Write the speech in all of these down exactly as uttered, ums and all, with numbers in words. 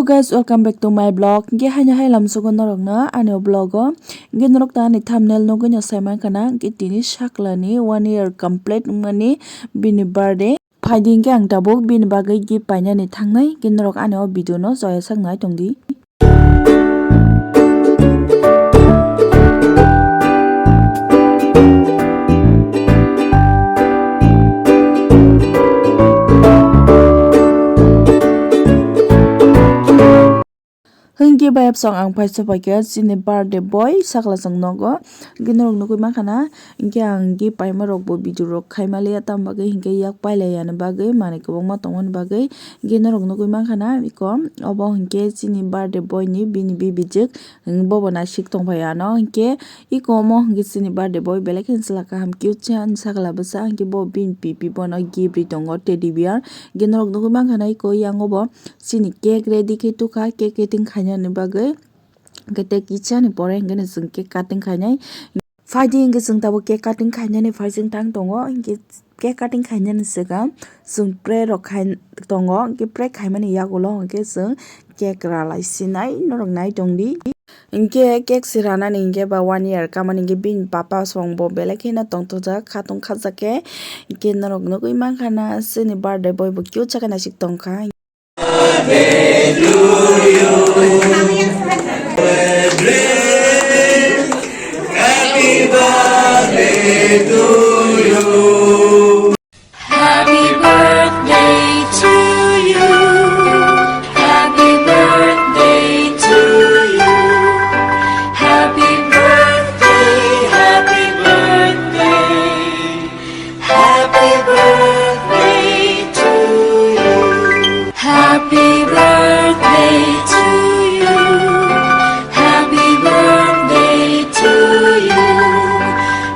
Hello guys, welcome back to my vlog. Hingke haino hai lamsogo norokno ani o vlog o. Hingke norok ta ani thumbnail nugui no sai mankha na, hingke tini saklani one year complete wngmani bini birthday. Phaidi hingke ang tabuk bini bagwi gift painani thangnai, hingke norok ani o video no joya sak nai tongdi. Hingke bayapsong ang paisa paikha chini birthday boy sakla chwng nogo. Hingke norok nugui mankha na, hingke ang gift paima rokbo video rok khaima liya, tamo bagwi hingke yak pailai yani bagwi manui kwbangma tongmani bagwi. Hingke norok nugui mankha na, iko obo hingke chini birthday boy ni bini bibijwk, bobo naisik tongphai ano. Hingke iko omo hingke chini birthday boy belai kheno chwla kaham cute se ani sakla bwsa, hingke bo bini pipi bono gift ri tongo teddy bear. Hingke norok nugui mankha na, iko yang obo chini cake ready khe tukha, cake cutting khainani bagwi. Hingke tei kisa ni pore hingke no chwng cake cutting khainai. Phaidi hingke chwng tabuk cake cutting khainani phaising tang tongo. Hingke cake cutting khainani swkang chwng pray rok khai tongo. Hingke pray khaimani yagulo hingke chwng cake ralai sinai norok nai tongdi. Hingke cake se ranani hingke ba one year kamani hingke bini papa song bo belai kheno tongthokjak khatung khajak khe. Hingke norok nugui mankha na chini birthday boy bo cute sakhe naisik tongkha. Happy birthday to you. Happy birthday to you. Happy birthday, happy birthday. Happy birthday to you. Happy birthday to you. Happy birthday to you.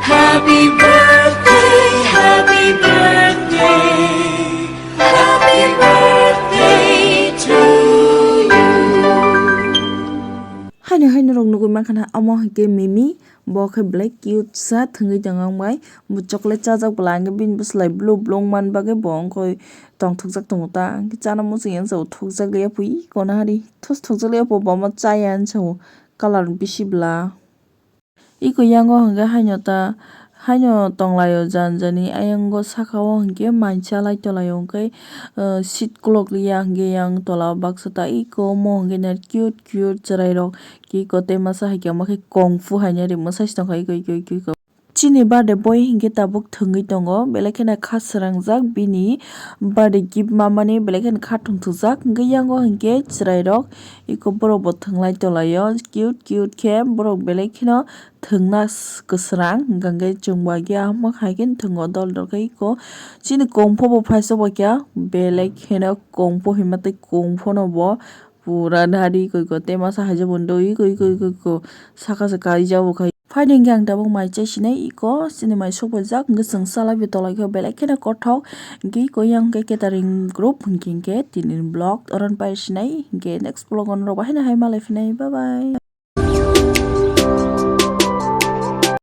Happy birthday, happy birthday. Happy birthday to you. Haino haino rok nugui mankha na omo hwnkhe Mimi. Bo khe belai cute sa thwngwi tongo wng bai. Bo chocolate chajak bwla hwnkhe bini bwslai blue blue wngmani bagwi bo wngkhoi tongthokjak tongo ta. Hwnkhe chana muchung yang chao thokjak ya pui kono hari. Thos thokjak ya po bo ma chaya hinwi sao colour bisi bwla. Iko yango hwnkhe haino ta, haino tonglaio jani jani. Ayang o saka o hwnkhe mansa lai tolaio hwnkhe, ah, seat kolok ya hwnkhe yang tola o baksa ta. Iko omo hwnkhe na cute cute chwrai rok. Kiko tei masa hai khe omo khe kung fu hai nari mwsai se tongkha iko, iko, iko, iko. Chini birthday boy hinkhe tabuk thwngwi tongo, belai kheno kha srangjak bini birthday gift mamani, belai kheno kha thwngthwkjak. Hinkhe yango hinkhe chwrairok iko borok bo thwnglai tonglaio, cute cute khe borok belai kheno thwngna s-, kwsrang. Hinkhe chwng bai khe ahmo hai khe thwngo dol dol khe iko. Chini kung fu bo phaiso bo kya, belai kheno kung fu hinma tei kung fu no bo Pura nari koi ko, tei masa hai jabo ndo, iko, iko, iko, iko, saka se kai jabo khai. Phaidi hwnkhe ang tabuk mai chai sinai, iko, chini mai sokbaijak, hwnkhe chwng salai bai tolai khe belai kheno kothok. Hwnkhe iko yang hwnkhe catering group, hwnkhe, hwnkhe tini vlog oron pai sinai, hwnkhe next vlog o norok bai haino hai malai phinai, bye bye.